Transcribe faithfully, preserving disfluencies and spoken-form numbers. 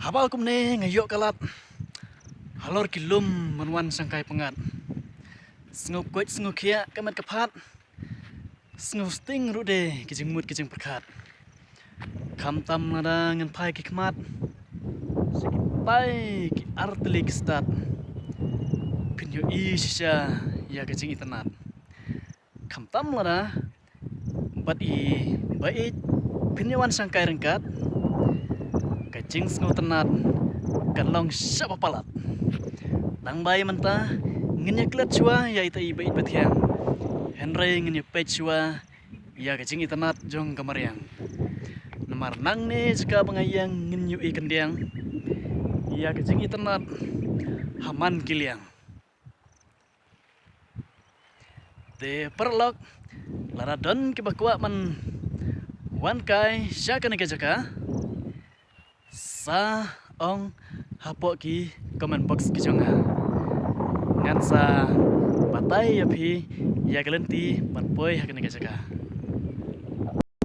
Haba kumne nga ïoh ka lad halor ki lum ban wan shangkai pyngngad. Sngew koit sngew khiah ka met ka phad. Sngew sting ruh de ki jingmut ki jingpyrkhat. Khamtam lada ngan phai ki khmat sha kitai ki artylli ki stad, phin ïohi shisha ïa ka jingitynnad. Khamtam lada bad i ba ïeit phin ïa wan shangkai ryngkat, ka jingsngewtynnad kan long shaba palat. Tang ba ïa mynta ngin ïa klet shuwa ïa ita i ba ïeit ba thiang, hynrei ngin ïa peit shuwa ïa ka jingitynnad jong ka mariang. Namar nangne jaka ba nga ïeng ngin ïohi khyndiang ïa ka jingitynnad ha man ki liang. Te paralok, lada don kiba kwah ban wan kai sha kane ka jaka, sa ong hapoh ki comment box ki jong nga. Ngan sa batai ïa phi ïa ka lynti ban poi ha kane ka jaka.